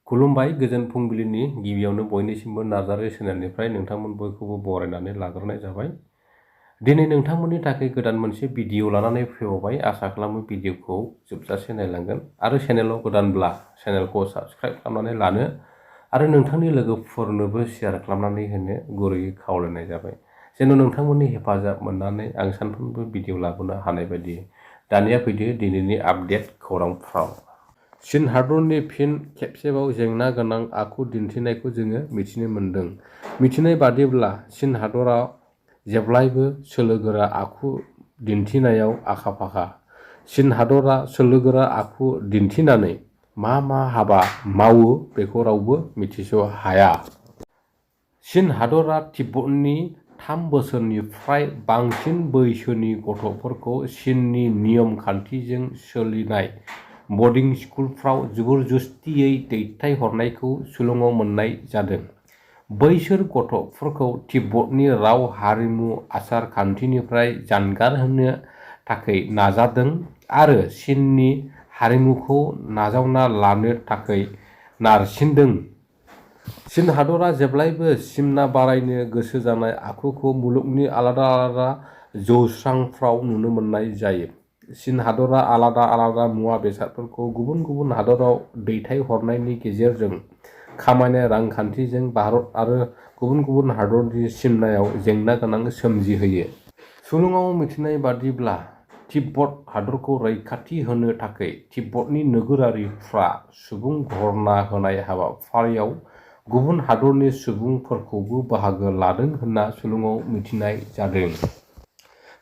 खुलुमबाय गोजोन फुंबिलिनि गिबियावनो बयनिसिमबो नार्जारी चेनेलनिफ्राय नोंथांमोन बयखौबो बरायनानै लाग्रोनाय जाबाय। दिनै नोंथांमोननि थाखाय गोदान मोनसे भिडिअ लानानै फैबावबाय। आसा खालामो भिडिअखौ जोबजासे नायलांगोन आरो चेनेलाव गोदानब्ला चेनेलखौ साबस्क्राइब खालामनानै लानो आरो नोंथांनि लोगोफोरनोबो शेयार खालामनानै होनो गुरैयै खावलायनाय जाबाय। जेन' नोंथांमोननि हेफाजाब मोननानै आं सानफ्रोमबो भिडिअ लाबोनो हानाय बायदि। दानिया फैदो दिनैनि आपडेट खौरांफ्राव। चीन हादरनि फिन खेबसेबाव जेंना गोनां आखु दिन्थिनायखौ जोङो मिथिनो मोन्दों। मिथिनाय बादिब्ला चीन हादरा जेब्लायबो सोलोगोरा आखु दिन्थिनायाव आखा-फाखा। चीन हादरा सोलोगोरा आखु दिन्थिनानै मा हाबा मावो बेखौ रावबो मिथिस' हाया। चीन हादरा तिब्बतनि 3 बोसोरनिफ्राय बांसिन बैसोनि गथ'फोरखौ चीननि नियम खान्थिजों सोलिनाय बर्डिं स्कुलफ्राव जबरदस्तियै दैथायहरनायखौ सुलुङाव मोननाय जादों। बैसोर गथ'फोरखौ तिब्बतनि राव हारिमु आसार खान्थिनिफ्राय जानगार होनो थाखाय नाजादों आरो चीननि हारिमुखौ नाजावना लानो थाखाय नारसिनदों। चीन हादरा जेब्लायबो सिमना बारायनो गोसो जानाय आखुखौ मुलुगनि आलादा जौस्रांफ्राव नुनो मोननाय जायो। चीन हादरा आलादा मुवा बेसादफोरखौ गुबुन हादराव दैथायहरनायनि गेजेरजों खामायनाय रांखान्थिजों भारत आरो गुबुन हादरनि सिमनायाव जेंना गोनां सोमजिहोयो। सुलुङाव मिथिनाय बादिब्ला तिब्बत हादरखौ रैखाथि होनो थाखाय तिब्बतनि नोगोरारिफ्रा सुबुं धर्ना होनाय हाबाफारियाव गुबुन हादरनि सुबुंफोरखौबो बाहागो लादों होनना सुलुङाव मिथिनाय जादों।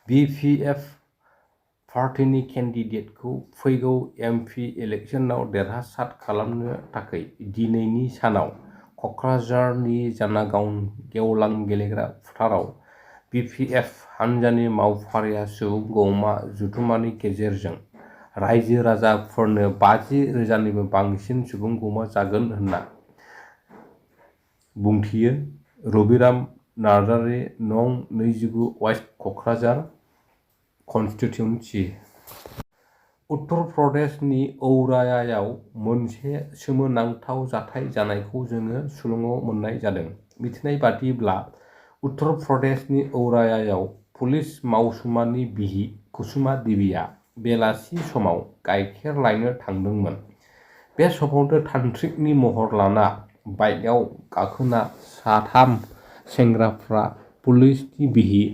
BPF पार्टीनि केन्डिडेटखौ फैगौ MP इलेक्शनाव देरहासाद खालामनो थाखाय दिनैनि सानाव क'क्राझारनि जानागाव गेवलां गेलेग्रा फोथाराव BPF हानजानि मावफारिया सुबुंगौमा जथुम्मानि गेजेरजों रायजो राजाफोरनो 50,000निबो बांसिन सुबुंगौमा जागोन होनना बुंथियो। रबिराम नार्जारी, नं. 29 वेस्ट क'क्राझार कन्स्टिट्युएन्सि। उत्तर प्रदेशनि औरायाव मोनसे सोमोनांथाव जाथाय जानायखौ जोङो सुलुङाव मोननाय जादों। मिथिनाय बादिब्ला उत्तर प्रदेशनि औरायाव पुलिस मावसुमानि बिसि कुसुमा देवीआ बेलासि समाव गाइखेर लायनो थांदोंमोन। बे समावनो तान्त्रिकनि महर लाना बाइकआव गाखोना 3 सेंग्राफ्रा पुलिसनि बिसि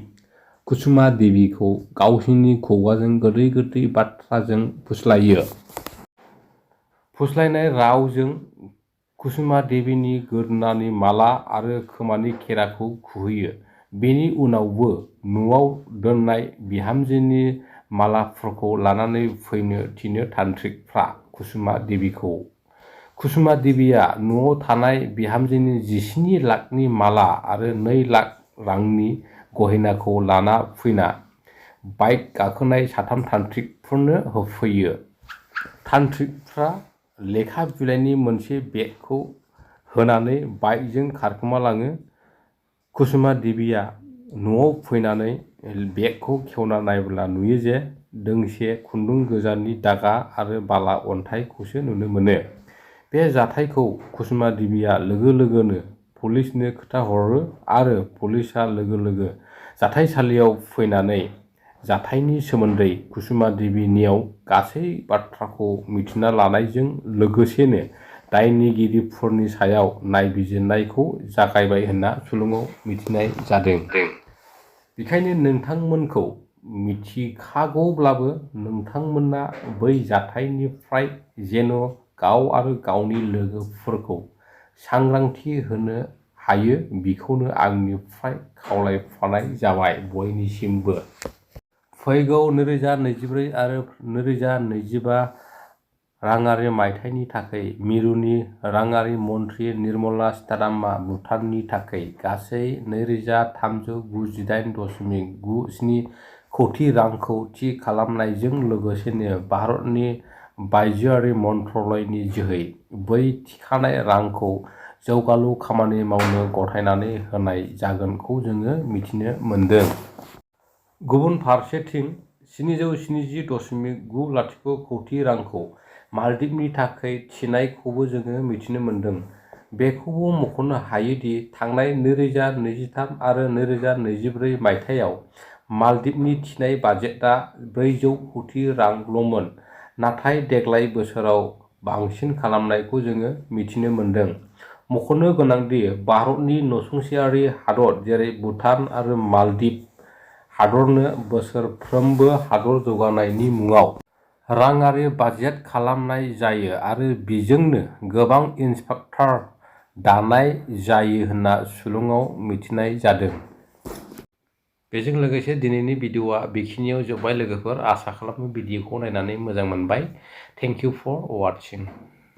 कुसुमा देवीखौ गावसिनि खुगाजों गोदै बाथ्राजों फुस्लायो। फुस्लायनाय रावजों कुसुमा देवीनि गोदोनानि माला आरो खोमानि खेराखौ खुहैयो। बेनि उनावबो न'आव दोननाय बिहामजोनि मालाफोरखौ लानानै फैनो थिनो तान्त्रिकफ्रा कुसुमा देवीखौ। कुसुमा देवीआ न'आव थानाय बिहामजोनि 17 लाखनि माला आरो 2 लाख रांनि गहेनाखौ लाना फैना बाइक गाखोनाय 3 तान्त्रिकफोरनो होफैयो। तान्त्रिकफ्रा लेखा बिलाइनि मोनसे बेगखौ होनानै बाइकजों खारखोमालाङो। कुसुमा देवीआ न'आव फैनानै बेगखौ खेवना नायब्ला नुयो जे दोंसे खुन्दुं गोजानि दागा आरो बाला अन्थाइखौसो नुनो मोनो। बे जाथायखौ कुसुमा देवीआ लोगोनो पुलिसनो खोन्थाहरो आरो पुलिसआ लोगो जाथायसालियाव फैनानै जाथायनि सोमोन्दै कुसुमा देवीनियाव गासै बाथ्राखौ मिथिना लानायजों लोगोसेनो दायनिगिरिफोरनि सायाव नायबिजिरनायखौ जागायबाय होनना सुलुङाव मिथिनाय जादों। बेखायनो नोंथांमोनखौ मिथिखागौब्लाबो नोंथांमोना बै जाथायनिफ्राय जेन' गाव आरो गावनि लोगोफोरखौ सांग्रांथि होनो हायो बेखौनो आंनिफ्राय खावलायफानाय जाबाय बयनिसिमबो। फैगौ 2024 आरो 2025 राङारि मायथाइनि थाखाय मिरुनि राङारि मन्थ्रि निर्मला सीतारामनआ भुटाननि थाखाय गासै 2,398.97 कौटि रांखौ थि खालामनायजों लोगोसेनो भारतनि बायजोआरि मन्त्रालयनि जोहै बै थिखानाय रांखौ जौगालु खामानि मावनो गथायनानै होनाय जागोनखौ जोङो मिथिनो मोन्दों। गुबुन फारसेथिं 770.90 कौटि रांखौ मालदीवनि थाखाय थिनायखौबो जोङो मिथिनो मोन्दों। बेखौबो मख'नो हायोदि थांनाय 2023 आरो 2024 मायथाइयाव मालदीवनि थिनाय बाजेटआ 400 कौटि रांल'मोन, नाथाय देग्लाय बोसोराव बांसिन खालामनायखौ जोङो मिथिनो मोन्दों। मख'नो गोनांदि भारतनि नसुंसेयारि हादर जेरै भुटान आरो मालदीव हादरनो बोसोरफ्रोमबो हादर जौगानायनि मुङाव राङारि बाजेट खालामनाय जायो आरो बेजोंनो गोबां इन्फ्रास्ट्राक्चार दानाय जायो होनना सुलुङाव मिथिनाय जादों। बेजों लोगोसे दिनैनि भिडिअ'आ बेखिनियाव जोब्बाय लोगोफोर। आसा खालामो भिडिअ'खौ नायनानै मोजां मोनबाय। Thank you for वाचिं।